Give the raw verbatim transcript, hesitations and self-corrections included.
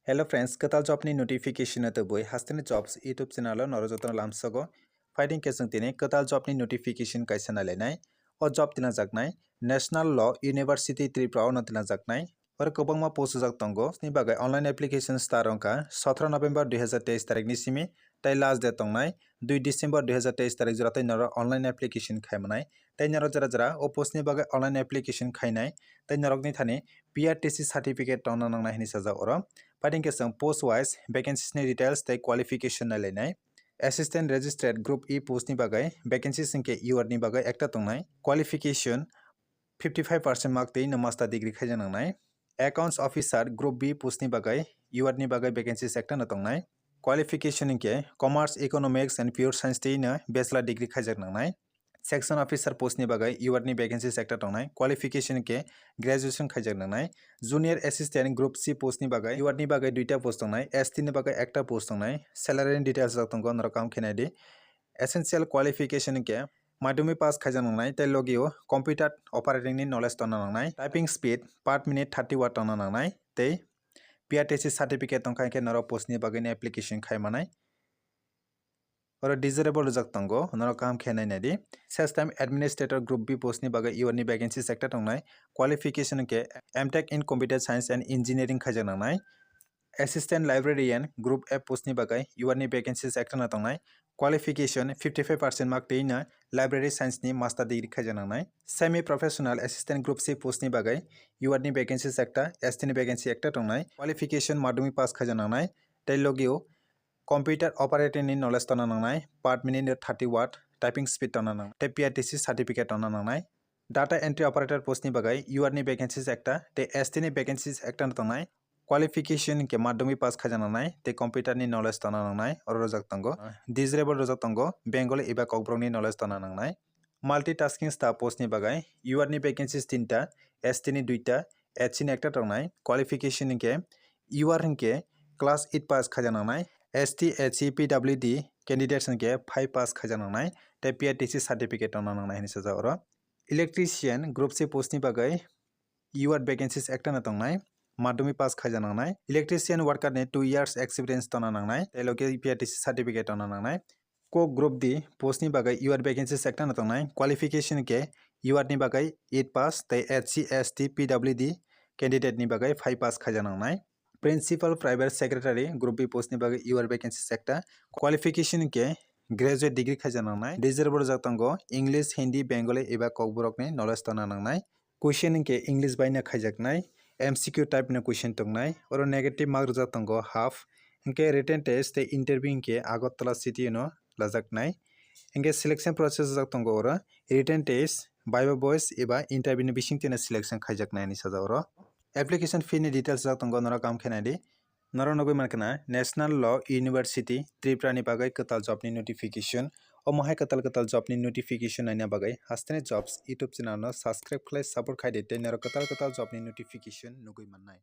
Hello friends, kwtal job ni notification no tubui hasteni jobs YouTube channel o norok jotono lamsogo. Phaidi khe chwng tini kwtal job ni notification kaisa nailainai. O job tinajaknai National Law University Tripura o no tinajaknai. Oro kwbangma post rijak tongo. Ni bagwi online application start wngkha sotoro November dui hazar teis tarik ni simi, tei last date tongnai dui December dui hazar teis tarik jora, tei norok online application khaimanai. Tei norok jora jora o post ni bagwi online application khainai, tei norokni thani P R T C certificate tongna nangnai hinwi sajak oro. Phaidi khe chwng post wise vacancies ni details tei qualification nailainai. Assistant Registered Group E post ni bagwi vacancies hwnkhe U R ni bagwi ekta tongnai. Qualification fifty five percent mark twi no master degree khaijak nangnai. Accounts Officer Group B post ni bagwi U R ni bagwi vacancies ekta no tongnai. Qualification hwnkhe Commerce, Economics and Pure Science twi no bachelor degree khaijak nangnai. Section Officer post ni bagwi U R ni vacancies ekta tongnai. Qualification hwnkhe graduation khaijak nangnai. Junior Assistant Group C post ni bagwi U R ni bagwi duita post tongnai, S T ni bagwi ekta post tongnai. Salary ni details rok tongo, norok kaham khe nai di. Essential qualification hwnkhe madhyamik pass khaijak nangnai tei logi o computer operating ni knowledge tongna nangnai. Typing speed per minute thirty word tongna nangnai tei P R T C certificate tongkha, hinkhe norok post ni bagwi ni application khaimanai. Oro desirable rijak tongo, norok kaham khe nai nai di. System Administrator Group B post ni bagwi U R ni vacancies ekta tongnai. Qualification hwnkhe M Tech in Computer Science and Engineering khaijak nangnai. Assistant Librarian Group F post ni bagwi U R ni vacancies ekta no tongnai. Qualification fifty five percent mark twi no library science ni master degree khaijak nangnai. Semi Professional Assistant Group C post ni bagwi U R ni vacancies ekta, S T ni vacancy ekta tongnai. Qualification madhyamik pass khaijak nangnai tei logi o computer operating ni knowledge tongna nangnai, per minute thirty word typing speed tongna nangnai tei P R T C certificate tongna nangnai. Data Entry Operator post ni bagwi U R ni vacancies ekta tei S T ni vacancies ekta no tongnai. Qualification hwnkhe madhyamik pass khaijak nangnai tei computer ni knowledge tongna nangnai, oro rwjak tongo. Desirable rwjak tongo, Bengali eba Kokborok ni knowledge tongna nangnai. Multitasking Staff post ni bagwi U R ni vacancies tinta, S T ni duita, H C ni ekta tongnai. Qualification hwnkhe U R hwnkhe class eight pass khaijak nangnai, S T, H C, P W D candidates hwnkhe five pass khaijak nangnai tei P R T C certificate tongna nangnai hinwi sajak oro. Electrician Group C post ni bagwi U R vacancies ekta no tongnai, madhyamik pass khaijak nangnai. Electrician worker ni two years experience tongna nangnai tei logi P R T C certificate tongna nangnai. Cook Group D post ni bagwi U R vacancies ekta no tongnai. Qualification hwnkhe U R ni bagwi eight pass tei S C, S T, P W D candidate ni bagwi five pass khaijak nangnai. Principal Private Secretary Group B post ni bagwi U R vacancies ekta. Qualification hwnkhe graduate degree khaijak nangnai. Desirable rwjak tongo English, Hindi, Bengali eba Kokborok ni knowledge tongna nangnai. Question hwnkhe English bai no khaijaknai, M C Q type no question tongnai, oro negative mark rwjak tongo half, hwnkhe written test tei interview hwnkhe Agartala city no lajaknai. Hwnkhe selection process rwjak tongo oro written test, viva voice eba interview ni bisingtwi no selection khaijaknai hinwi sajak oro. Application fee ni details rwjak tongo, norok kaham khe nai di. Norok nugwi mankha na National Law University Tripura ni bagwi kwtal job ni notification. Omo hai kwtal kwtal job ni notification naina bagwi hasteni jobs YouTube channel no subscribe khlai support khai di tei norok kwtal kwtal job ni notification nugwi mannai.